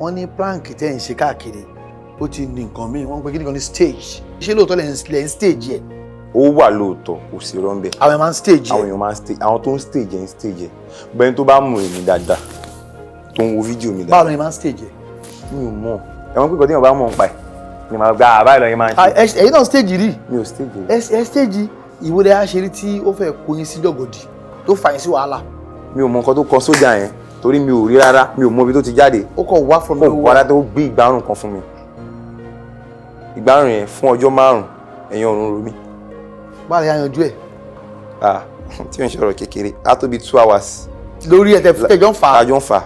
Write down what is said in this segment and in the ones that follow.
Wọ́n ní prank tẹ́ ń ṣe káàkiri, ó ti ní nǹkan míì wọ́n ń pè kí nìkan ní stage. Ṣé lóòótọ́ lẹ̀ ń stage ẹ̀? Ó wà lóòótọ́, kò sí rọ́ńbẹ́. Àwọn ẹ̀ máa ń stage Àwọn ẹ̀? èèyàn máa ń stage, àwọn tó ń stage ẹ̀ ń stage ẹ̀. Bẹ́ẹ̀ tó bá mú èmi dáadáa, tó ń wo fídíò mi Báwo dáadáa. ni máa ń stage ẹ̀? Mi ò mọ̀. Ẹ̀wọ̀n pípọ̀ tí èèyàn bá mọ̀ ń pa ẹ̀ ni màá gba àbá ìlọrin máa ń Ah, ṣe. Ẹ̀yin náà stage rí? Mi ò stage ẹ̀. Ẹ stage ìwé á ṣe rí tí ó fẹ́ kó yín sí jọ̀gọ̀dì, tó fà yín sí wàhálà? Mi ò mọ nǹkan tó kọ sójà yẹn torí mi ò rí rárá, mi ò mọ ibi tó ti jáde. Ó kọ̀ wá from Kò nowhere. wá tó gbé ìgbárùn kan fún mi, ìgbárùn yẹn fún ọjọ́ 5, ẹ̀yìn ọ̀run ro mí. Báwo ni a yanjú ẹ̀? Ah, tí ò ń ṣọ̀rọ̀ kékeré, á tó bí 2 hours. Lórí ẹ̀ tẹ́jọ́ ń fà á? Tájọ́ ń fà á.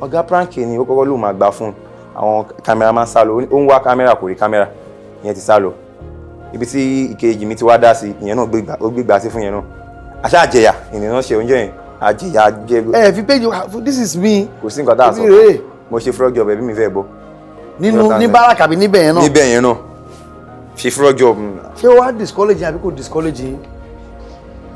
Ọ̀gá prank ni ó kọ́kọ́ ló máa gbà fún àwọn cameraman, sá lọ, ó ń wá kámẹ́rà, kò rí kámẹ́rà, ìyẹn ti sá lọ. Ibi tí ìkejì mi ti wá dá sí, ìyẹn náà gbégbá, ó gbégbá sí fún yẹn náà. Àṣà àjẹyà ènìyàn ṣe oúnjẹ yẹn, àjẹyà jẹ. Ẹ fi péjì, this is me. Kò sí nǹkan tá a sọ. Èmi rèé. Mo ṣe frog job, ẹbí mi fẹ́ bọ́. Nínú ní barrack àbí níbẹ̀ yẹn náà? Níbẹ̀ yẹn náà, ṣe frog job. Ṣé ó wá discourage yín àbí kò discourage yín?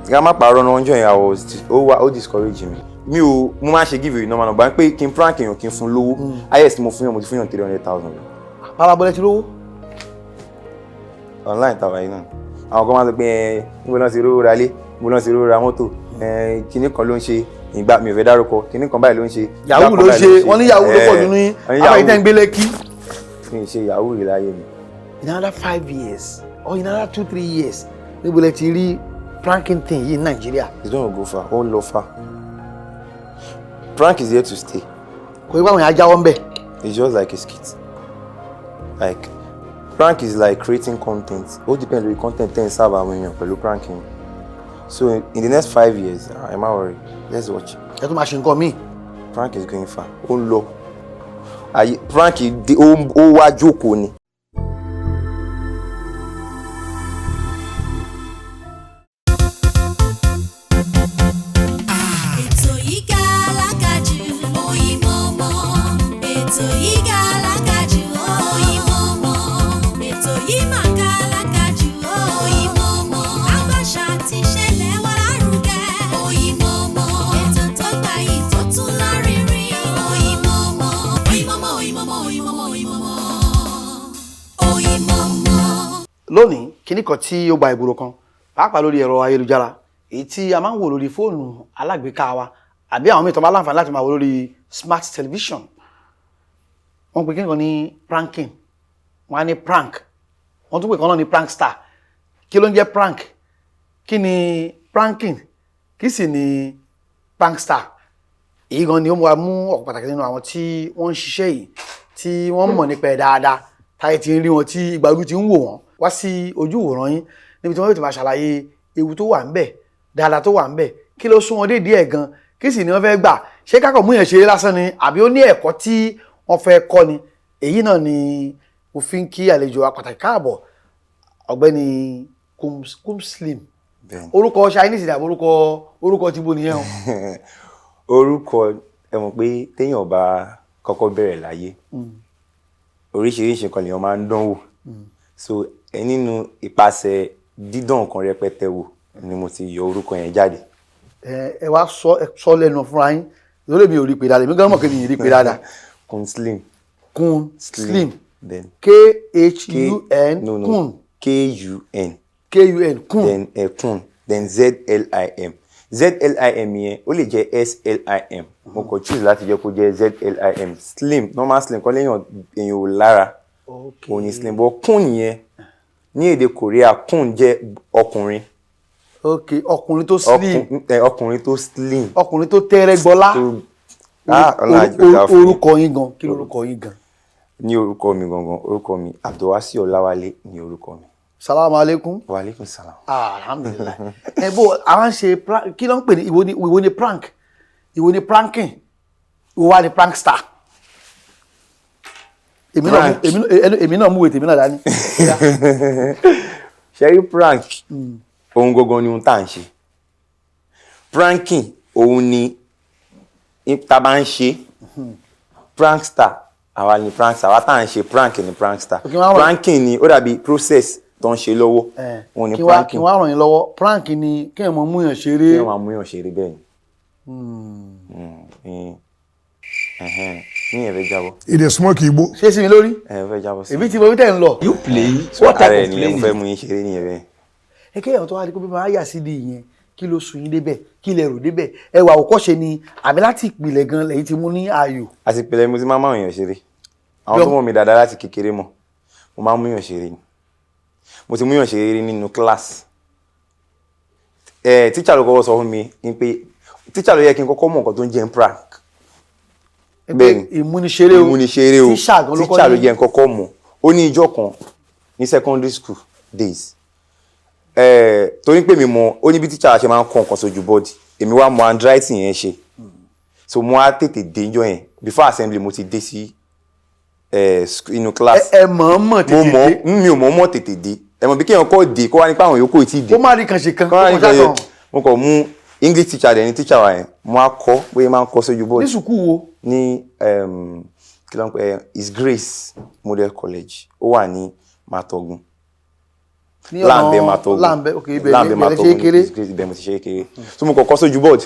Ká má parọ́ náà, ọjọ́ yẹn I was ó wá ó discourage mi. Mi ò, mo máa ń ṣe give away normal náà pé kí n prank èèyàn, kí n fún lówó. Highest mo fún yàn, mo ti fún yàn 300,000. Bàbá bọ́lẹ̀ ti lówó? Online tàwa yìí náà, àwọn kan máa ń sọ pé ẹ níbo náà ti rówó ra lé, níbo náà ti rówó ra mọ́tò, ẹ kinní kan ló ń ṣe ìgbà, mi ò fẹ́ dárúkọ, kinní kan báyìí ló ń ṣe, ìgbà Yahoo kan ló báyìí. Ṣe wọ́n ní yahoo ló pọ̀ nínú yín? Wọ́n ní Àwọn yahoo. ìtẹ́ ń gbé Lẹ́kí. Mi ì ṣe yahoo rí láyé mi. In another 5 years or in another 2-3 years, níbo lẹ ti rí pranking thing yìí ní Nàìjíríà? It's gonna go far, ó ń lọ far. Prank is here to stay. Kò ní báwọn yẹn á jáwọ́ ń bẹ̀. It's just like a skit. Like, prank is like creating content. Ó depend lórí content tẹ́ ń serve àwọn èèyàn pẹ̀lú pranking. So in the next 5 years, ẹ má worry, let's watch. Ẹ tún máa ṣe nǹkan míì. Prank is going far, ó ń lọ. Ayé prank dé, ó wá jókòó ni. Ètò yìí ga alágàjù, Oyinmomo. Ètò yìí ga alágàjù, Oyinmomo. Ètò yìí mà ga alágàjù, Oyinmomo. Àbàṣà ti ṣẹlẹ̀ wá lárugẹ, Oyinmomo. Ètò tó gbayì tó tún lárinrin, Oyinmomo. Oyinmomo, Oyinmomo, Oyinmomo, Oyinmomo. Oyinmomo. Lónìí, kinní kan tí ó gba ìgboro kan, pàápàá lórí ẹ̀rọ ayélujára, èyí tí a máa ń wò lórí fóònù alágbèéká wa, àbí àwọn míì tó bá láǹfààní láti máa wò lórí smart television, wọ́n pè kinní kan ní pranking, wọ́n á ní prank, wọ́n tún pè kan náà ní prankster. Kí ló ń jẹ́ prank? Kí ni pranking? Kí sì ni prankster? Èyí gan ni ó mú wa mú ọ̀pọ̀ pàtàkì nínú àwọn tí wọ́n ń ṣiṣẹ́ yìí, tí wọ́n mọ̀ nípa ẹ̀ dáadáa, táyé ti ń rí wọn, tí ìgbà ojú ti ń wò wọ́n wá sí ojú ìwòran yín, níbi tí wọ́n yóò ti máa ṣàlàyé ewu tó wà ńbẹ̀, dáadáa tó wà ńbẹ̀, kí ló sún wọn dé díẹ̀ gan, kí sì ni wọ́n fẹ́ gbà. Ṣé kákọ̀ mú yẹn ṣeré lásán ni, àbí ó ní ẹ̀kọ́ tí wọ́n fẹ́ kọ́ ni? Èyí náà ni mo fi ń kí àlejò wa pàtàkì káàbọ̀, Ọ̀gbẹ́ni Kumslim. Bẹ́ẹ̀ni. Orúkọ Chinese ni àbí orúkọ tí bo nìyẹn o? Orúkọ, ẹ mọ̀ pé téèyàn bá kọ́kọ́ bẹ̀rẹ̀ láyé, oríṣiríṣi nǹkan lèèyàn máa ń dánwò. So ẹ nínú ìpasẹ̀ dídán nǹkan rẹpẹtẹ wò ni mo ti yọ orúkọ yẹn jáde. Ẹ wá sọ, ẹ sọ lẹ́nu fúnra yín lórí, mi ò rí pé dáadáa, èmi gan mọ̀ pé mi ì rí pé dáadáa. Kun Slim. Kun Slim. Then K H U N? No, no. Kun. K U N. K U N, Kun. Then Kun, then Z L I M. Z L I M yẹn, ó lè jẹ́ S L I M, mo kàn choose láti jẹ́ kó jẹ́ Z L I M. Slim, normal slim kọ́ léèyàn, èèyàn ò lára, òun ni slim, but kun yẹn, ní èdè Korea, kun jẹ́ ọkùnrin. Ok, ọkùnrin tó slim. Ọkùnrin tó slim. Ọkùnrin tó tẹ́rẹ́ gbọ́lá. Tó, ah, Ọlọ́run àjọká fún mi. Orúkọ yín gan, kí lorúkọ yín gan? Ní orúkọ mi gangan, orúkọ mi Abdulwasi Ọláwálé ní orúkọ mi. Salamu aleykum. Wa aleykum salam. Ah, alhamdulillahi. Ẹ bó àwọn ṣe kí ló ń pè ní ìwo ni prank, ìwo ni pranking, ìwo wá ni prankster? Èmi náà Prank. Èmi náà mú ètè mi náà dání. Ṣẹ́rí, prank ohun gangan ni ohun tá à ń ṣe. Pranking òun ni tá a bá ń ṣe. Prankster, àwa ni prankster, àwa tá à ń ṣe prank ni prankster. Ok, wọ́n á Pranking ni ó dàbí process tó ń ṣe lọ́wọ́, òun ni Kí wá kí pranking. wá ràn yín lọ́wọ́, prank ni kí ẹ̀ mọ̀ mú yàn ṣeré. Kí wọ́n máa mú yàn ṣeré, bẹ́ẹ̀ ni. Ẹhẹ́n. Ní ẹ̀ fẹ́ jábọ́. E dey smoke igbo. Ṣé sí mi lórí? Ẹ fẹ́ jábọ́ sí. Èmi ti mọ ibi tẹ́ ń lọ. You play? So What ara type ẹ̀ of nìyẹn, mo playing? fẹ́ mú yín ṣeré nìyẹn bẹ́ẹ̀. Ẹ kéèyàn tó wá di pé bí máa yà sí di ìyẹn, kí ló sùn yín débẹ̀? Kí lẹ rò débẹ̀? Ẹwà àwòkọ́ṣe ni àmì láti ìpìlẹ̀ gan lẹ́yìn tí mú ní ayò? Àti ìpìlẹ̀, mo ti máa ń máa èèyàn ṣeré. Àwọn tó mọ̀ mi dáadáa láti kékeré mọ̀, mo máa ń múyàn ṣeré ni. Mo ti múyàn ṣeré rí nínú class. Ẹ tíṣà ló kọ́kọ́ sọ fún mi ní pé tíṣà ló yẹ kí n kọ́kọ́ mọ̀ nǹkan tó ń jẹ́ prank. Bẹ́ẹ̀ni. Ìmúniṣeré o. Ìmúniṣeré o. Tíṣà gan ló kọ́ Tíṣà ló ní- jẹ́ n kọ́kọ́ mọ̀. Ó ní ìjọ́ kan ní secondary school days, torí pé mi mọ̀, ó ní bí tíṣà ṣe máa ń kọ nǹkan sójú bọ́ọ̀dì, èmi wá mọ handwriting yẹn ṣe. So mo á tètè dé ìjọ́ yẹn, before assembly mo ti dé sí inú class. Ẹ mọ̀ọ́mọ̀ Mo tètè mọ̀ dé? Mi ò mọ̀ mọ̀ tètè dé. Ẹ mọ̀ bí kéèyàn kọ́ dé, kó wá nípa àwọn yòókù ò tí ì dé. Kó má rí kan ṣe kan. Kó wá kó ní kan ṣá ṣe. kan. Mo kàn mú English teacher dẹ̀ ní teacher wa yẹn, mo á kọ́ bóyá máa ń kọ́ sójú Ní bọ́ọ̀dì. sùkúù wo? Ní kí ló ń pè é, His Grace Model College, ó wà ní Matogun. Ní ọ̀nà Láǹbẹ̀ Matogun. Láǹbẹ̀, ok, ibẹ̀ Láǹbẹ̀ ibẹ̀ lẹ ṣe Matogun. kéré. His Grace, ibẹ̀ mo ti ṣe kéré. So mo kàn kọ́ sójú board.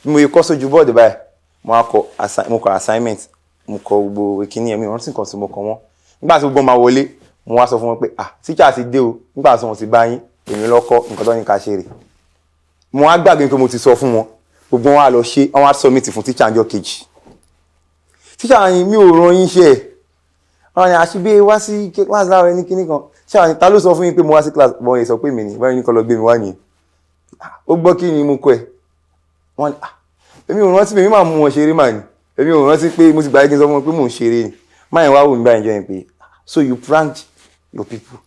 Bí mo yẹ kọ́ sójú board báyìí, mo á kọ mo kọ assignment, mo kọ gbogbo kíní ẹ̀mí ìrántí nǹkan tí mo kọ wọ́n. Nígbà tí gbogbo máa wọlé, mo wá sọ fún wọn pé, "Ah, teacher ti dé o." Nígbà tí wọ́n ti bá yín, èmi lọ́kọ́ nǹkan tó ní ká ṣe rè. Mo wá gbàgbé pé mo ti sọ fún wọn. Gbogbo wọn á lọ ṣe, wọn á submit fún teacher ọjọ́ kejì. Teacher yín, mi ò rán yín ṣe ẹ̀. Wọn ni àṣìbí wá sí class láàárọ̀ ní kíní kan. Ṣé àwọn ta ló sọ fún yín pé mo wá sí class? Bọ́n yẹn sọ pé mi ni báyìí ní kọ́ lọ gbé mi wá nìyẹn. Ó gbọ́ kí ni mo kọ ẹ̀. Wọ́n ní, "Ah, èmi ò rántí, èmi máa mú wọn ṣeré mà ní, èmi ò rántí pé mo ti gbàgbé kí n sọ fún wọn pé mò ń ṣeré ni." Máa yẹn wá wò mí báyìí jọ yẹn pé, "So you pranked your people."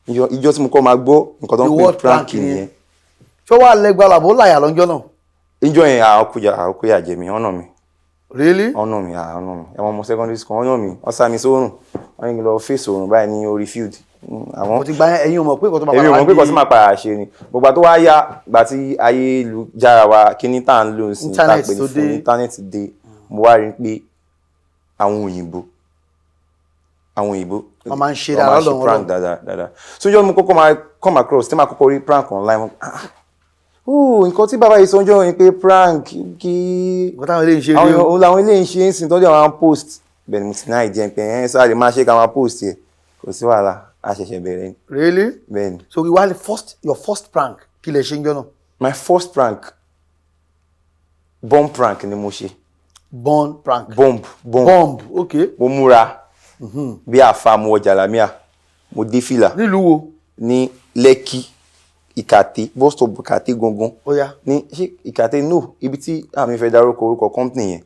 Ìjọ tí mo kọ́ máa gbọ́ nǹkan tó ń The pè word prank prank nìyẹn. Ṣé wàá lẹ́gbàá làbó láyà lọ́jọ́ náà? Ìjọ yẹn, àkóyà jẹ̀mí ọ̀nà mi. Really? Ọ̀nà mi, ọ̀nà mi, ẹ̀wọ̀n ọmọ secondary school, ọ̀nà mi, wọ́n sá mi sórùn, wọ́n ní kí n lọ fèsì òrùn báyìí ní orí field. Àwọn Mo ti gba ẹ̀yin ò mọ̀ pé nǹkan tó máa èmi ò padà mọ̀ pé wá kò sí máa padà ṣe ni. Gbogbo àti wá yá gbà tí ayélujára wa, kíní tá à ń lò sí, tá à ń Internet pè ní tó fóònù, dé. Internet dé, mo wá rí i pé àwọn òyìnbó Wọ́n máa ń ṣe wọ́n dáadáa máa ń ṣe lọ́dọ̀ wọn prank lọ. dáadáa dáadáa. So ìjọ́ mo kọ́kọ́ máa come across, tí máa kọ́kọ́ rí prank online, mo, ah, oh, nǹkan tí bàbá yìí sọ ọjọ́ yẹn pé prank kí Nǹkan táwọn eléyìí ń ṣe àwọn rí o. òun làwọn eléyìí ń ṣe ń sìn tọ́jú àwọn post. Bẹ́ẹ̀ ni mo ti náà jẹ́ pé ẹ̀ sáré máa ṣe ká máa post yẹ, kò sí wàhálà, a ṣẹ̀ṣẹ̀ bẹ̀rẹ̀ ni. Really? Bẹ́ẹ̀ ni. So ìwà first your first prank, kí lẹ ṣe ń jọ náà? My first prank, bomb prank ni mo ṣe. Bomb prank? Bomb, bomb. Bomb, ok. Mo múra bí àfa, mo wọ jàlámíà, mo dé fìlà. Nílùú wo? Ní Lẹ́kì, Ìkàtẹ́, bus stop Ìkàtẹ́ gangan. Ó yá. Ní ṣé Ìkàtẹ́? No, ibi tí àmì fẹ́ dárúkọ orúkọ company yẹn,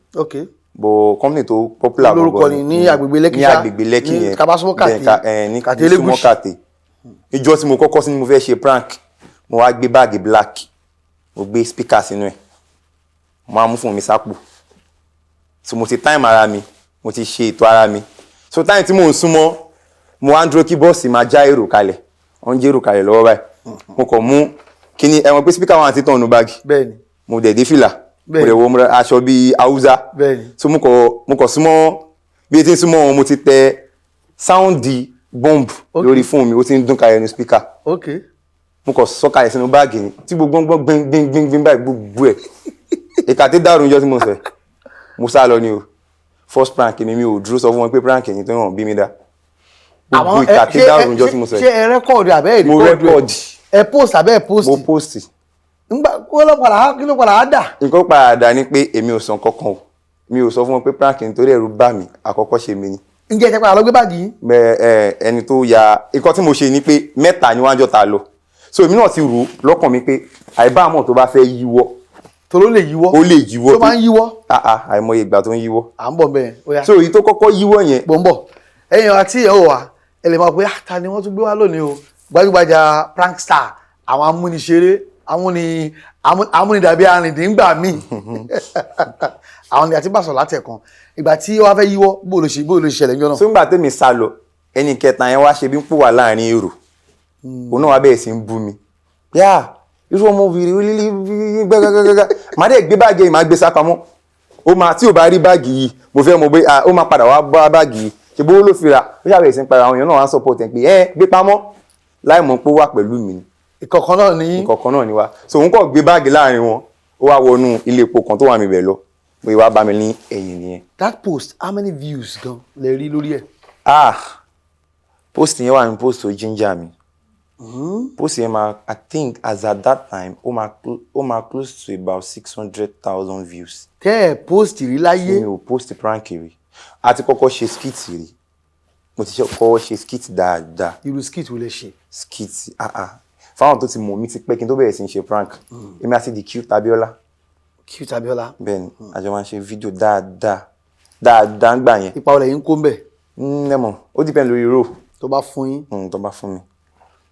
bọ̀ company tó popular Lórúkọ gangan. ni ní agbègbè Lẹ́kì Ní ṣá? agbègbè Lẹ́kì Ní yẹn. Kabasumọ Bẹ́ẹ̀ Kàtẹ́. Ní Kàtẹ́ ní súnmọ́ Elégùṣì. Kàtẹ́. Ìjọ tí mo kọ́kọ́ sí ni mo fẹ́ ṣe prank, mo wá gbé báàgì black, mo gbé speaker sínú ẹ̀, mo á mú fún mi sápò. So mo ti time ara mi, mo ti ṣe ètò ara mi. So time tí mò ń súnmọ́, mo wá ń dúró kí bọ́ọ̀sì máa já èrò kalẹ̀. Wọ́n ń jẹ́ èrò kalẹ̀ lọ́wọ́ báyìí, mo kàn mú kíní ẹ̀wọ̀n pé speaker wọn àti tọ̀nù báàgì. Mo dẹ̀ dé fìlà, mo dẹ̀ wọ múra aṣọ bíi Haúsá. So mo kàn súnmọ́, bí etí ń súnmọ́ wọn, mo ti tẹ sound bomb lórí fóònù mi, ó ti ń dún kalẹ̀ ní speaker. Mo kàn sọ kalẹ̀ sínú báàgì ni tí gbogbo ń gbọ́ gbin gbin gbin gbin báyìí, gbogbo ẹ̀ Ìkàtẹ́ dàrú. Níjọ́ tí mo sọ ẹ̀, mo sá lọ ni o. First prank mi, mi ò dúró sọ fún wọn pé prank ni tó hàn bí mi dá. Gbogbo Ìkàtẹ́ dàrú níjọ́ tí mo sọ Ṣé ẹ̀. ẹ record àbẹ́ ẹ̀ Mo record ẹ̀? record. Ẹ post àbẹ́ ẹ post? Mo post. Ngbà kó ló padà kí ló padà á dà? Nǹkan padà dà ní pé èmi ò sọ kankan o. Mi ò sọ fún wọn pé prank ni torí ẹ̀rù bà mí. Àkọ́kọ́ ṣe mi ni. Ǹjẹ́ ẹ ti padà lọ gbé báàgì yín? Bẹ ẹ, ẹni tó ya nǹkan tí mo ṣe ni pé mẹ́ta ni wọ́n á jọ ta lọ. So èmi náà ti rò ó lọ́kàn mi pé àìbámọ̀ tó bá fẹ́ yíwọ́. Toró lè yíwọ́. Ó lè yíwọ́. Tó máa ń yíwọ́? Ah ah, àìmọye ìgbà tó ń yíwọ́. À ń bọ̀ bẹ́ẹ̀, ó yá. So èyí tó kọ́kọ́ yíwọ́ yẹn. Bọ̀ ń bọ̀. Ẹ̀yin àti ìyàwó wa, ẹ lè máa pé, "Ah, ta ni wọ́n tún gbé wá lónìí o?" Gbajúgbajà prankster, àwọn amúniṣeré, amúnidàbí arìndíngbà míì, àwọn ni àti bàṣọ látẹ̀kan. Ìgbà tí wọ́n fẹ́ yíwọ́, bó ló ṣe ṣẹlẹ̀ níjọ́ náà? So ńgbà tèmi sá lọ, ẹni kẹta yẹn wá ṣe bí ń pò wà láàrin èrò, òun náà wá bẹ̀rẹ̀ sí ń bú mi, yá irú ọmọ wìrì lílí gbẹgbẹgbẹgbẹ. Màá dẹ̀ gbé báàgì yìí, màá gbé sápamọ́. Ó máa tí ò bá rí báàgì yìí, mo fẹ́ mọ̀ pé, ah, ó máa padà wá bá báàgì yìí, ṣe bó ló fi rà. Ó ṣàbẹ̀rẹ̀ sí ń padà, àwọn èèyàn náà wá ń support ẹ̀ pé ẹ gbé pamọ́, láì mọ̀ pé ó wà pẹ̀lú mi ni. Ìkọ̀kan náà ní. Ìkọ̀kan náà ni wá. So òun kàn gbé báàgì láàrin wọn, ó wá wọnú ilé epo kan tó wà níbẹ̀ lọ. Bóyá wàá bá mi ní ẹ̀yìn nìyẹn. That post, how many views gan lè rí lórí ẹ̀? Ah, post yẹn wà ní post tó ginger mi. Post yẹn máa, I think as at that time, ó máa close to about 600,000 views. Tẹ́ ẹ̀ post rí láyé? Mi ò post prank rí. A ti kọ́kọ́ ṣe skit rí, mo ti kọ́kọ́ ṣe skit dáadáa. Irú skit wo lẹ ṣe? Skit, ah ah, fáwọn tó ti mọ̀ mí ti pẹ́, kí n tó bẹ̀rẹ̀ sí ní ṣe prank, èmi àti The Cute Abiola. Cute Abiola. Bẹ́ẹ̀ ni, àjọ máa ń ṣe fídíò dáadáa dáadáa ń gbà yẹn. Ipa olè yín kó ń bẹ̀? Ẹ mọ̀, ó depend lórí role. Tó bá fún yín. Tó bá fún mi.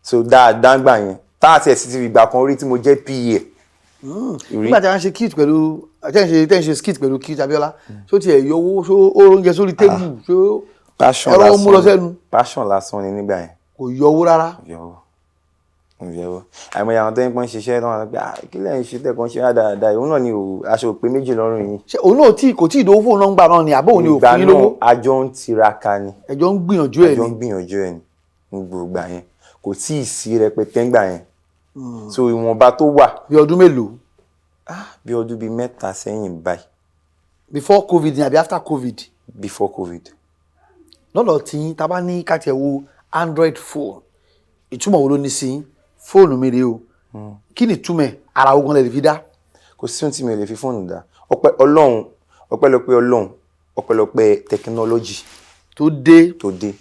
So dáadáa ń gbà yẹn, tá àti ẹ̀ sì ti fi ìgbà kan rí tí mo jẹ́ PA rí. Nígbà tí a ń ṣe skit pẹ̀lú, tẹ́ ń ṣe skit pẹ̀lú Cute Abiola, ṣó tiẹ̀ yọ owó? Ṣó ó oúnjẹ sórí table? Ṣó Passion ẹ̀rọ ó mú lọ lásán. sẹ́nu? Passion lásán ni nígbà yẹn. Kò yọ owó rárá? Yọwọ́ yọwọ́. Àìmọye àwọn tó ń pọ́n ṣiṣẹ́ tó wọn pé, "Ah, kí lẹ́yìn ṣe tẹ̀kọ́ ṣe dáadáa?" Òun náà ni ò aṣọ òpé méjì lọ́rùn yìí. Ṣé òun náà tí kò tí ì dówó fóun náà ń gbà náà ni, àbó òun ni ò Ìgbà fún yín náà lówó? Àjọ ń tiraka ni. Ẹjọ́ ń gbìyànjú ẹ̀ Àjọ ń ni. gbìyànjú ẹ̀ ni. Ní gbogbo ìgbà yẹn, kò tí ì sí rẹpẹtẹ ńgbà yẹn, so ìwọ̀nba tó wà. Bí ọdún mélòó? Ah, bí ọdún bíi 3 sẹ́yìn báyìí. Before COVID ni àbí after COVID? Before COVID. Lọ́dọ̀ tí tá a bá ní ká tiẹ̀ wo Android phone, ìtumọ̀ wo ló ní sí fóònù mi rèé o? Kí ni ìtumọ̀ ẹ̀? Ara ogun lè fi dá? Kò sí ohun tí mi ò lè fi fóònù dá. Ọpẹ́ Ọlọ́run, ọpẹ́lọpẹ́ Ọlọ́run, ọpẹ́lọpẹ́ technology tó dé. Tó dé.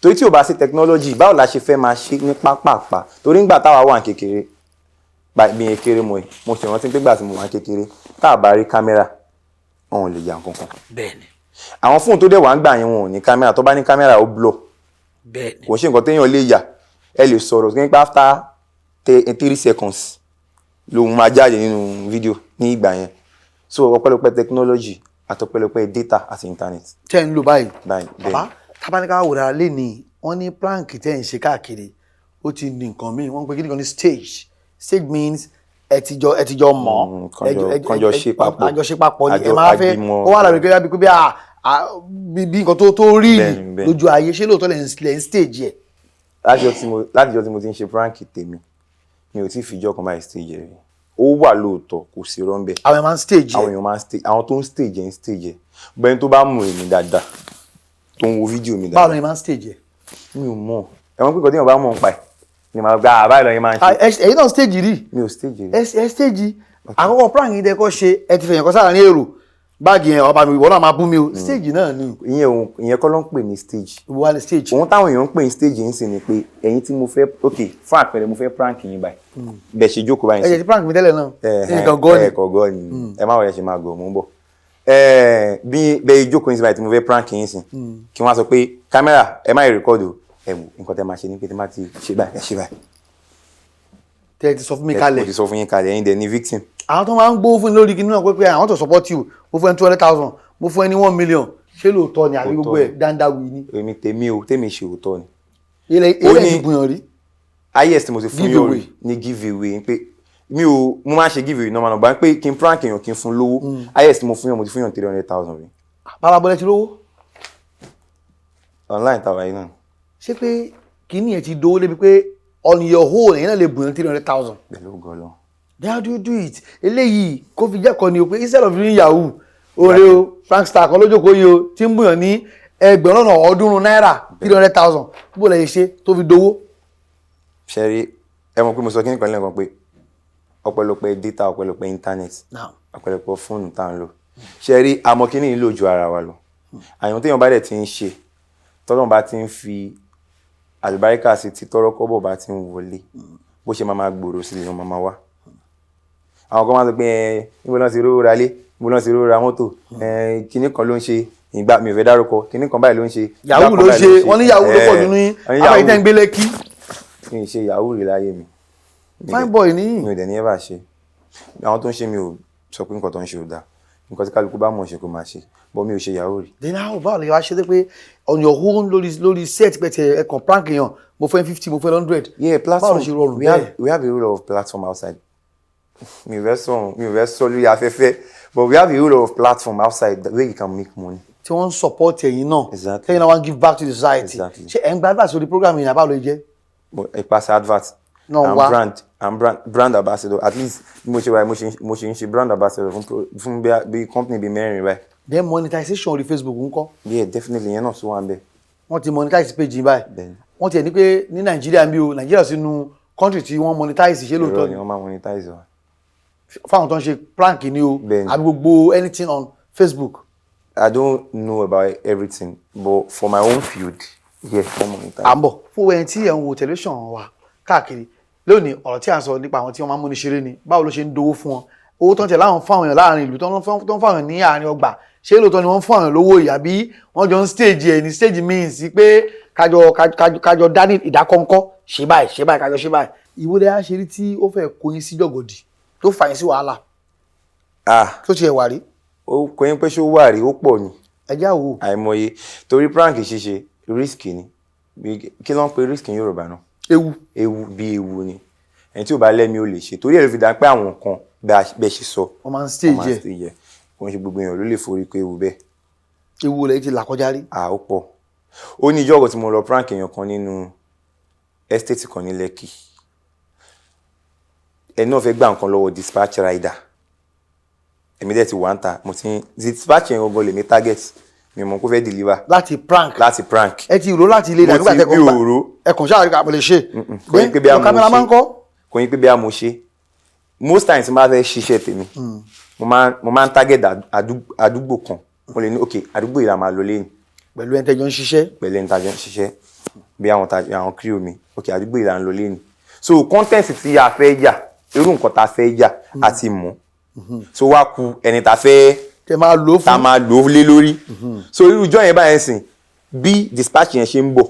Torí tí o bá sí technology, báwo la ṣe fẹ́ máa ṣe ní pápápá? Torí ńgbà táwa wà ní kékeré, bí yẹn kéré mọ́ ẹ, mo sì rántí pé gbà tí mo wà ní kékeré, tá a bá rí kámẹ́rà, wọn ò lè yà nǹkan kan. Àwọn fóònù tó dẹ̀ wà ń gbà yẹn, wọn ò ní kámẹ́rà. Tó bá ní kámẹ́rà, ó blur. Kò ń ṣe nǹkan téèyàn lè yà. Ẹ lè sọ̀rọ̀ nípa after 3 seconds lòun máa jáde nínú fídíò ní ìgbà yẹn. So ọpẹ́lọpẹ́ technology àti ọpẹ́lọpẹ́ data àti internet. Tẹ́ ń lò báyìí. Báyìí, bẹ́ẹ̀. Bàbá, tábánikà wò dára lé ní, wọ́n ní prank tẹ́ ń ṣe káàkiri, ó ti ní nǹkan míì wọ́n ń pè kí nìkan ní stage. Stage means ẹ ti jọ mọ̀. Kànjọ ṣe papọ̀. Àjọ ṣe papọ̀ ni ẹ Àjọ máa fẹ́ àgbìmọ̀. ó wà lábẹ́ pé bí nǹkan tó rí Bẹ́ẹ̀ni, bẹ́ẹ̀ni. lójú ayé. Ṣé lóòótọ́ lẹ̀ ń stage ẹ̀? Látijọ́ tí mo ti ń ṣe prank tèmi, mi ò tí ì fìjọ́ kan báyìí stage ẹ̀ rí. Ó wà lóòótọ́, kò sí rọ́ńbẹ́. Àwọn ẹ̀ máa ń stage Àwọn ẹ̀? èèyàn máa ń stage. Àwọn tó ń stage ẹ̀ ń stage ẹ̀ bẹ́ẹ̀. Tó bá mú èmi dáadáa, tó ń wo fídíò mi Báwo dáadáa. ni ẹ máa ń stage ẹ̀? Mi ò mọ̀. Ẹ̀wọ̀n pípọ̀ tí èèyàn bá mọ̀ ń pa ẹ̀ ni màá gba àbá ìlọrin máa ń ṣe. Ah, ẹ̀yin náà stage rí? Mi ò stage rí. Ẹ stage. Àkọ́kọ́ prank yìí tẹ́ kọ́ ṣe, ẹ ti fẹ̀yàn kọ́ sára ní èrò báàgì yẹn, ọba mi, ìwọ náà máa bú mi o. Stage náà ni. Ìyẹn òun, ìyẹn kọ́ ló ń pè ní stage. Ìwọ wá ní stage? Òun táwọn èèyàn ń pè ní stage ń sìn ni pé ẹ̀yin tí mo fẹ́, ok, fún àpẹẹrẹ, mo fẹ́ prank yín báyìí, bẹ́ẹ̀ ṣe jókòó báyìí. Ẹ jẹ́ ti prank mi tẹ́lẹ̀ náà, nǹkan gan ni. Ẹ kọ̀ gan ni. Ẹ má wọlé ṣe máa gọ̀, mò ń bọ̀. Bí bẹ́ẹ̀ jókòó yín sí báyìí tí mo fẹ́ prank yín sìn, kí wọ́n á sọ pé kámẹ́rà, ẹ má yẹ record o. Ẹ wò, nǹkan tẹ́ máa ṣe ní pé tí má ti ṣe báyìí, ẹ ṣe báyìí. Tẹ́ ẹ ti sọ fún mi Mo kalẹ̀. ti sọ fún yín kalẹ̀, ẹ̀yin dẹ̀ ní victim. Àwọn tó máa ń gbówó fún ni lórí kinní náà pé I want to support you, mo fún ẹ ní 200,000, mo fún ẹ ní 1 million, ṣé lóòótọ́ ni àbí gbogbo ẹ̀ dáńdáwì ni? Èmi tèmi o, tèmi ṣe òótọ́ ni. Ilẹ̀ Ó ilẹ̀ ní ti gbìyànjú rí? Highest mo ti fún yóò Giveaway. rí ní giveaway pé mi ò, mo máa ń ṣe giveaway normal normal pé kí n prank èèyàn, kí n fún lówó. Highest mo fún yàn, mo ti fún yàn 300,000 rí. Bàbá bọ́lẹ̀ ti lówó? Online tàwa yìí náà. Ṣé pé kinní yẹn ti dówó débi pé on your own, ẹ̀yin náà lè bùyàn 300,000? Pẹ̀lú ògo Ọlọ́run. Then how do you do it? Eléyìí kó fi jẹ́kọ̀ọ́ ni o, pé instead of doing yahoo, oore o, prankster kan lójókòó yìí o tí ń bùyàn ní 300,000 náírà, 300,000. Bó lè ṣe tó fi dowó? Ṣe rí, ẹ mọ̀ pé mo sọ kí nìkan lẹ́ẹ̀kan pé ọpẹ́lọpẹ́ data, ọpẹ́lọpẹ́ internet, Now. ọpẹ́lọpẹ́ fóònù tá à ń lò. Ṣe rí, àmọ́ kí ní ìlò ju ara wa lọ. Àyàn téèyàn bá dẹ̀ ti ń ṣe, tọ́lọ́run bá ti ń fi àlùbáríkà sí, tí tọ́rọ́ kọ́bọ̀ bá ti ń wọlé, bó ṣe máa máa gbòòrò sí lèèyàn máa máa wá. Àwọn kan máa sọ pé ẹ níbo náà ti rówó ra lé, níbo náà ti rówó ra mọ́tò, ẹ kinní kan ló ń ṣe ìgbà, mi ò fẹ́ dárúkọ, kinní kan báyìí ló ń ṣe, ìgbà Yahoo kan ló ń báyìí. ṣe. Wọ́n ní yahoo ló pọ̀ nínú yín. Wọ́n ní àwọn yahoo. ìtẹ́ ń gbé Lẹ́kí. Mi ì ṣe yahoo rí láyé mi. Fine boy ní. Mi ò dẹ̀ ní ever ṣe. Àwọn tó ń ṣe, mi ò sọ pé nǹkan tó ń ṣe ò dáa. Nǹkan tí kálukú bá mọ̀ ṣe, kó máa ṣe, but mi ò ṣe yahoo rí. Then how, báwo lè wá ṣe dé pé on your own, lórí set pẹ̀tẹ̀, ẹ kàn prank èèyàn, mo fẹ́ 50, mo fẹ́ 100? Yeah, platform. Báwo ló ṣe rọrùn we bẹ́ẹ̀? have a role of platform outside. Mi ò fẹ́ sọ lórí afẹ́fẹ́, but we have a role of platform outside that where you can make money. Tí wọ́n ń support ẹ̀yin náà? Exactly. Tẹ́yin náà wọ́n give back to the society? Exactly. Ṣé ẹ̀ ń gba advice lórí program yìí, àbáwọ̀ lè jẹ́? But ipasẹ̀ advert. Náà and wá. Brand and brand ambassador. At least bí mo ṣe wáyé, mo ṣe ń ṣe brand ambassador fún bí company bíi mẹ́rin báyìí. Then monetization orí Facebook ńkọ́? Yeah, definitely, yẹn náà tún wà ń bẹ̀. Wọ́n ti monetize page yìí báyìí? Bẹ́ẹ̀ni. Wọ́n ti ẹ̀ ní pé ní Nàìjíríà ń bí o, Nàìjíríà sínú country tí wọ́n monetize, ṣé lóòótọ́ Irọ́ ni? ni, wọ́n máa monetize wa. Fáwọn tó ń ṣe prank ni o? Bẹ́ẹ̀ni. Àbí gbogbo anything on Facebook? I don't know about everything, but for my own field, yeah, wọ́n monetize. À ń bọ̀. Fún ẹni tí ẹ̀ ń wo tẹlifíṣàn wa káàkiri lónìí, ọ̀rọ̀ tí à ń sọ nípa àwọn tí wọ́n máa ń múni ṣeré ni. Báwo ló ṣe ń dowó fún wọn? Owó tó ń tẹ̀ láwọn fáwọn èèyàn láàrin ìlú, tó ń fáwọn èèyàn ní àárín ọgbà, ṣé lóòótọ́ ni wọ́n ń fún àwọn èèyàn lówó yìí, àbí wọ́n jọ ń stage ẹ̀ ní? Stage means pé kájọ dání ìdákọ́ńkọ́, ṣe báyìí, ṣe báyìí, kájọ ṣe báyìí. Ìwé á ṣe rí tí ó fẹ́ kó yín sí jọ̀gọ̀dì, tó fà yín sí wàhálà, Ah! tó tiẹ̀ wà rí? Ó kò yín pé ṣó wà rí, ó pọ̀ ni. Ẹ já wò. Àìmọye, torí prank ṣíṣe, risk ni. Kí ló ń pe risk ní Yorùbá náà? Ewu. Ewu, bí ewu ni. Ẹni tí ò bá lẹ́mìí ò lè ṣe, torí ẹ̀ ló fi dá pé àwọn nǹkan bẹ́ẹ̀ ṣe sọ, Wọ́n máa ń wọ́n stage máa ń ẹ̀. stage ẹ̀. Kò ń ṣe gbogbo èèyàn ló lè forí kó ewu bẹ́ẹ̀. Ewu rẹ̀ ti là kọjá rí? À, ó pọ̀. Ó ní ìjọ́ kan tí mo lọ prank èèyàn kan nínú estate kan ní Lekki. Ẹni náà fẹ́ gbà nǹkan lọ́wọ́ dispatch rider. Èmi dẹ̀ ti wà ń ta, mo ti ń dispatch yẹn gangan lèmi target mi, mọ̀ kó fẹ́ deliver. Láti prank? Láti prank. Ẹ ti rò láti ilé Mo ìdàgbà ti tẹkọọ mi gbà? ò rò. Ẹ kàn ṣáà rí àpò lè ṣe. Kò ní pé bí a mo Cameraman ṣe. kọ́? Kò ní pé bí a mo ṣe. Most times tí n bá fẹ́ ṣiṣẹ́ tèmi, mo máa ń target àdúgbò kan. Mo lè ní, "Ok, àdúgbò yìí la máa lọ lẹ́yìn." Pẹ̀lú ẹni tẹ́jọ́ ń ṣiṣẹ́? Pẹ̀lú ẹni tàjọ ń ṣiṣẹ́, bí àwọn tàjọ, àwọn crew mi. "Ok, àdúgbò yìí la ń lọ lẹ́yìn." So content tí a fẹ́ yà, irú nǹkan tá a fẹ́ yà, a ti mọ̀. So wá ku ẹni tá a fẹ́ Tẹ máa lò ó tá a fún. máa lò ó lé lórí. So irú ìjọ yẹn báyẹn sìn, bí dispatch yẹn ṣe ń bọ̀,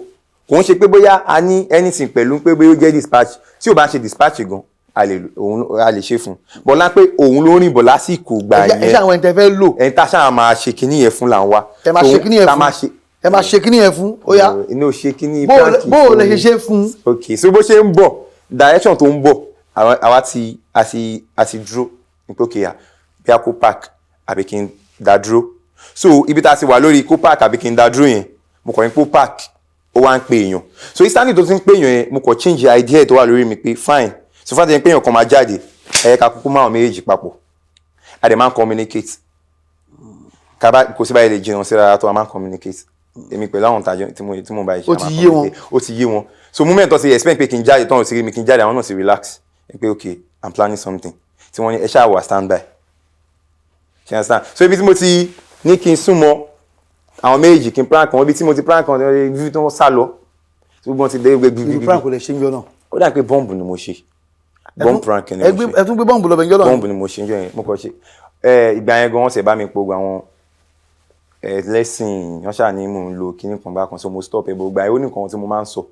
kò ń ṣe pé bóyá a ní anything pẹ̀lú pé bóyá ó jẹ́ dispatch. Tí ò bá ń ṣe dispatch gan, a lè òun a lè ṣe fún un bọ́lá pé òun ló rìn bọ̀ lásìkò gbà Ẹ ṣe yẹn. àwọn ẹni tẹ fẹ́ lò. Ẹni tá a ṣáà máa ṣe kinní yẹn fún là ń wá. Ẹ máa ṣe kíní yẹn Tá fún. máa ṣe. Ẹ máa ṣe kíní yẹn fún, ó yá. Inú ṣe kíní Bó prank bó o lè ṣe ṣe fún? Ok, so bó ṣe ń bọ̀, direction tó ń bọ̀, àwa ti a ti dúró ní pé, ok, à bí a kó park àbí kí n dá dúró. So ibi tá a ti wà lórí kó park àbí kí n dá dúró yẹn, mo kàn ní kó park, ó wá ń pe èèyàn. So instantly tó ti ń pè èèyàn yẹn, mo kàn change idea tó wà lórí mi pé, fine, so fún àtẹ̀yìn pé èèyàn kan máa jáde, ẹ ká kúkú máa méjèèjì papọ̀. A dẹ̀ máa ń communicate. Kaba kò sí báyìí lè jìnnà síra tó, a máa ń communicate, èmi pẹ̀lú àwọn tàjọ tí mo bá ṣe. Ó A máa ti yé wọn. communicate. Ó ti yé wọn. So moment tó ti expect pé kí n jáde, tán ò ti rí mi kí n jáde, àwọn náà ti relax pé, ok, I'm planning something, tí wọ́n ní ẹ ṣáà wà stand by. Ṣe understand? So ibi tí mo ti ní kí n súnmọ́ àwọn méjì, kí n prank wọn, ibi tí mo ti prank wọn, ibi tí wọ́n sá lọ, tí gbogbo wọn ti dé gbé Irú gbígbí. prank kò lè ṣe ń jọ náà? Ó dà pé bọ́ǹbù ni mo ṣe. Bomb prank ni mo ṣe. Ẹ tún gbé bọ́ǹbù lọ bẹ̀ ń jọ náà? Bọ́ǹbù ni mo ṣe ń jọ yẹn. Mo kàn ṣe ẹ ìgbà yẹn gan, wọ́n ṣe bá mi po gbogbo àwọn ẹ lẹ́sìn wọ́n ṣáà ní mò ń lo kinní kan bákan, so mo stop ẹ. Gbogbo àyè ó ní nǹkan tí mo máa ń sọ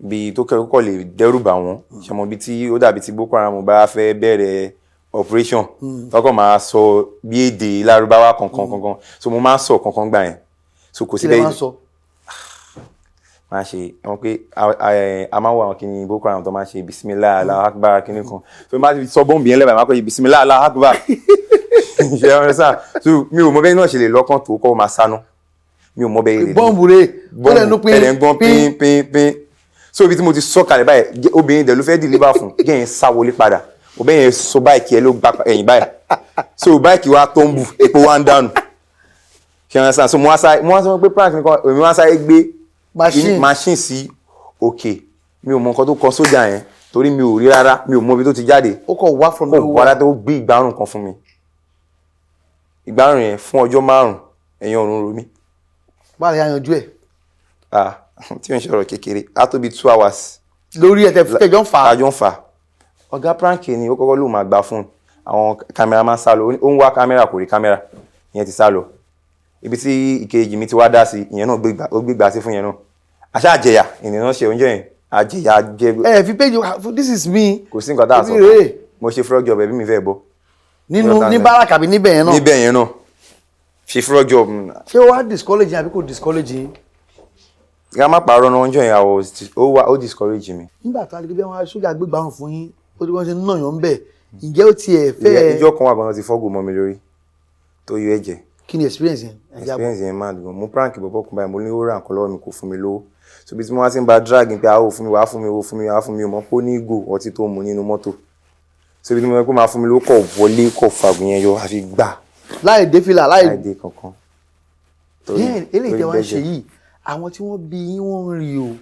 bí tó kẹ́kọ̀ọ́ lè dẹ́rù bà wọ́n. Ṣe mọ bí tí ó dàbí tí Boko Haram bá fẹ́ bẹ̀rẹ̀ operation, tọkọ máa sọ bí èdè Lárúbáwá kankan kankan. So mo máa ń sọ kankan gbà yẹn, so kò sí Kí lẹ bẹ́ẹ̀. máa ń sọ? Máa ṣe wọn pé a máa ń wọ àwọn kìíní Boko Haram tó máa ṣe bisimilah Allahu Akbar kìíní kan. So máa ti sọ bọ́ǹbù yẹn lẹ́bàá, máa kọ́ ṣe bisimilah Allahu Akbar. Ṣe ọ̀rẹ́ sá? So mi ò mọ bẹ́ẹ̀ náà ṣe lè lọ́kàn tó kọ́ máa sáná. Mi ò mọ bẹ́ẹ̀ lè Bọ́ǹbù rè ó lẹ́nu pín. Ẹ̀rẹ̀ ń gbọ́n pín pín pín. So ibi tí mo ti sọ kalẹ̀ báyìí, obìnrin dẹ̀ ló fẹ́ deliver fún gẹ́ yẹn, sá wọlé padà. Obìnrin yẹn sọ báìkì ẹ ló gba ẹ̀yìn báyìí, so báìkì wa tó ń bù, epo wa ń dànù. Ṣe ọ̀rẹ́ sá? So mo wá sáré, mo wá sọ pé prank nìkan, èmi wá sáré gbé Machine. Machine sí òkè. Mi ò mọ nǹkan tó kọ sójà yẹn, torí mi ò rí rárá, mi ò mọ ibi tó ti jáde. Ó kọ̀ wá from Kò nowhere. wá látọ̀, ó gbé ìgbárùn kan fún mi. Ìgbárùn yẹn, fún ọjọ́ 5, ẹ̀yìn ọ̀run ro mí. Báwo la yanjú ẹ̀? Ah, tí ò ń ṣọ̀rọ̀ kékeré, á tó bí 2 hours. Lórí ẹ̀ tẹ̀jọ́ ń fà á? Àjọ ń fà á. Ọ̀gá prank ni ó kọ́kọ́ ló máa gba fóònù àwọn cameraman, sá lọ. Ó ń wá kámẹ́rà, kò rí kámẹ́rà, ìyẹn ti sá lọ. Ibi tí ìkejì mi ti wá dá sí, ìyẹn náà ó gbégbá sí fún yẹn náà. Àṣà àjẹyà ènìyàn ṣe oúnjẹ yẹn, àjẹyà jẹ. Ẹ fi page, this is me. Kò sí nǹkan tá a sọ. Èmi rèé. Mo ṣe frog job, ẹbí mi fẹ́ bọ́. Nínú ní báràkà àbí níbẹ̀ yẹn náà? Níbẹ̀ yẹn náà, ṣe frog job. Ṣé ó wá discourage yín àbí kò discourage yín? Ká má parọ́ náà, oúnjẹ yẹn, ó wá ó discourage mi. Nígbà tó a lè gbé àwọn sójà gbégbárùn fún yín, ó ti wọ́n ṣe ń nàyàn ń bẹ̀, ǹjẹ́ ó tiẹ̀ fẹ́? Ìjọ kan wà gan-an ti fọ́gò mọ́ mi lórí tó yọ ẹ̀jẹ̀. Kí ni experience yẹn? Ẹ jábọ̀. Experience yẹn mad gan. Mo prank bọ̀bọ̀ kan báyìí, mo ní ó ra nǹkan lọ́wọ́ mi, kò fún mi lówó. So bí tí mo wá ti ń ba drag pé a ó fún mi, wàá fún mi, ó fún mi, wàá fún mi, ò mọ̀ pé ó ní ìgò ọtí tó mu nínú mọ́tò. So bí tí mo mọ̀ pé máa fún mi lówó, kọ̀ wọlé, kọ̀ fàgùn yẹn yọ, àfi gbà. Láì dé fìlà, láì láì dé kankan. Yẹn eléyìí tẹ wá ń ṣe yìí, àwọn tí wọ́n bí yín, wọ́n ń rí o.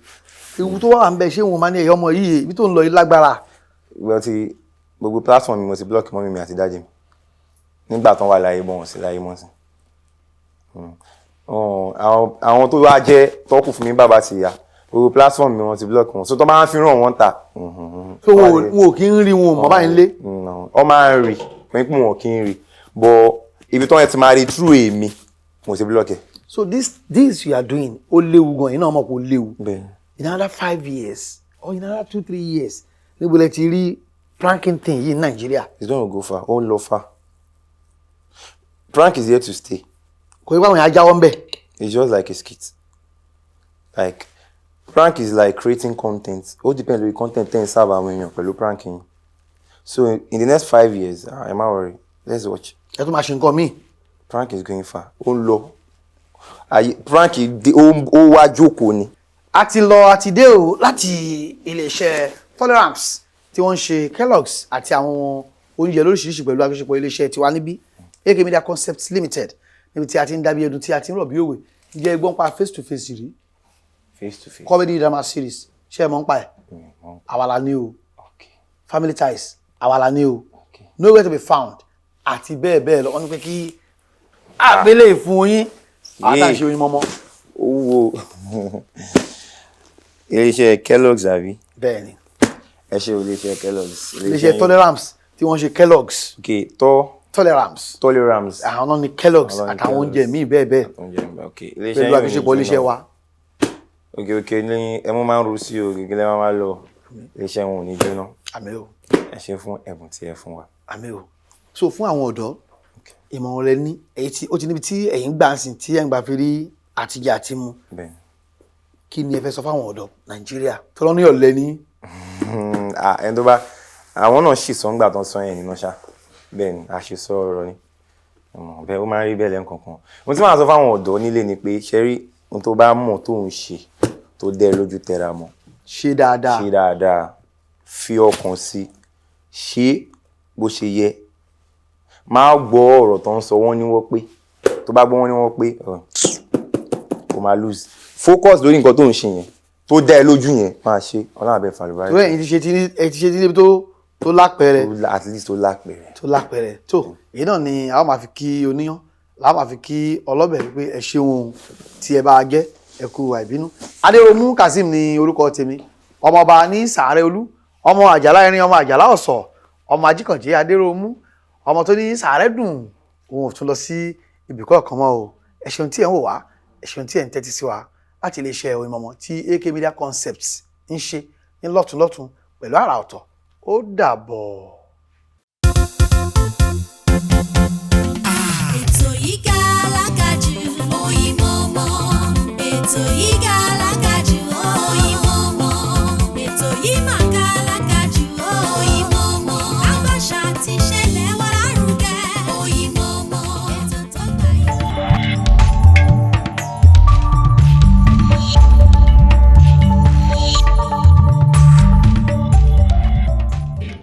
Ewu tó wà ń bẹ, ṣé wọn máa ní ẹ̀yọ́ ọmọ yìí, ibi tó ń lọ yìí lágbára? Wọ́n ti gbogbo platform mi, mo ti block mummy mi àti daddy mi nígbà tán wà láyé, bọ́ wọn sí láyé mọ́ sí. Àwọn tó wá jẹ́ tọ́kù fún mi, bàbá ti yá, gbogbo platform mi, wọ́n ti block wọn, so tó máa ń fi ràn wọ́n ta. So wọn ò kí ń rí wọn mọ́ báyìí lé? Ọ máa ń rí pé wọn kì í rí, but ibi tó yẹn ti máa rí through èmi, mo ti block ẹ̀. So this you are doing, ó léwu gan. Iná ọmọ kò léwu. Bẹ́ẹ̀. In another 5 years or in another 2-3 years, níbo lẹ ti rí pranking thing yìí ní Nàìjíríà? It's gonna go far. Ó ń lọ far. Prank is here to stay. Kò ní báwọn yẹn á jáwọ́ ń bẹ̀. It's just like a skit. Like, prank is like creating content. Ó depend lórí content tẹ́ ń serve àwọn èèyàn pẹ̀lú pranking. So in the next 5 years, ah, ẹ má worry, let's watch. Ẹ tún máa ṣe nǹkan míì. Prank is going far. Ó ń lọ ayé. Prank dé, ó wá jókòó ni. A ti lọ, a ti dé o, láti iléeṣẹ́ Tolerance tí wọ́n ń ṣe Kellogg's àti àwọn oúnjẹ lóríṣiríṣi pẹ̀lú àjọṣepọ̀ iléeṣẹ́ tiwa níbí, AK Media Concepts Limited, níbi tí a ti ń dábí ẹdun, tí a ti ń rọ̀ bí òwe. Ǹjẹ́ ẹgbọ́n pa Face to Face rí? Face to Face. Comedy drama series, ṣé ẹ mọ̀ ń pa ẹ̀? Àwa la ní o. Family Ties, àwa la ní o. Nowhere to Be Found àti bẹ́ẹ̀ bẹ́ẹ̀ lọ. Wọ́n ní pé kí àgbélé fún yín, àwọn tá à ń ṣe oyin mọ́mọ́. Owó iléeṣẹ́ Kellogg's, àbí? Bẹ́ẹ̀ ni. Ẹ ṣe iléeṣẹ́ Kellogg's. Iléeṣẹ́ Tolerance tí wọ́n ṣe Kellogg's. Ok, tọ́. Tolerance. Tolerance. Àwọn náà ni Kellogg's Àwọn náà ni àtàwọn oúnjẹ Kellogg's. míì bẹ́ẹ̀ bẹ́ẹ̀. Oúnjẹ mi, ok, iléeṣẹ́ Pẹ̀lú yín ò ní àjọṣepọ̀ iléeṣẹ́ jóná. wa. Òkè òkè ní ẹmú máa ń ru sí o, gègé lẹ́wọ̀n máa lọ, iléeṣẹ́ wọn ò ní jóná. Àmín o. Ẹ ṣe fún ẹ̀bùn tí ẹ fún wa. Àmín o. So fún àwọn ọ̀dọ́, ìmọ̀ràn rẹ ní èyí tí ó ti níbi tí ẹ̀yin gbà ń sìn, tí ẹ̀ ń gbà fi rí àtijẹ àti mu, Bẹ́ẹ̀. kí ni ẹ fẹ́ sọ fáwọn ọ̀dọ́ Nàìjíríà tó lọ́ ní ọ̀lẹ́ ní? Ah, ẹni tó bá àwọn náà sì sọ ńgbà tó ń sọ yẹn nínú ṣá, bẹ́ẹ̀ ni a ṣe sọ ọ̀rọ̀ ni. Ọmọ bẹ́ẹ̀, ó máa ń rí bẹ́ẹ̀ lẹ́ǹkankan. Ohun tí màá sọ fáwọn ọ̀dọ́ nílé ni pé, ṣe rí ohun tó bá mọ̀ tó ń ṣe, tó dẹ́ lójú, tẹra mọ́. Ṣe dáadáa. Ṣe dáadáa, fi ọkàn sí, ṣe bó ṣe yẹ. Má gbọ́ ọ̀rọ̀ tó ń sọ, wọ́n ní wọ́n pé tó bá gbọ́ wọ́n ní wọ́n pé o máa lose focus lórí nǹkan tó ń ṣe yẹn, tó dá ẹ lójú yẹn, máa ṣe. Ọlọ́run àbẹ̀ fàlùbárí. Torí ẹ̀yin ti ṣe ti ní, ẹ ti ṣe ti níbi tó lápẹẹrẹ. At least tó lápẹẹrẹ. Tó lápẹẹrẹ. Tó èyí náà ni a ó máa fi kí oníyán, la máa fi kí ọlọ́bẹ̀ wípé ẹ ṣeun o tí ẹ bá jẹ́, ẹ kú àìbínú. Adéròmú Kazeem ni orúkọ tèmi, ọmọọba ní Sàárẹ̀ Olú, ọmọ Àjàlá Irin, ọmọ Àjàlá Ọ̀sọ̀, ọmọ Ajíkànjẹ́ Adéròmú, ọmọ tó ní Sàárẹ̀ dùn, òun ò tún lọ sí ibìkọ́ kan mọ́ o. Ẹ ṣeun tí ẹ ń wò wá, ẹ ṣeun tí ẹ ń tẹ́tí sí wa láti iléeṣẹ́ Oyinmomo tí AK Media Concepts ń ṣe ní lọ́tùnlọ́tùn pẹ̀lú àrà ọ̀tọ̀. Ó dàbọ̀.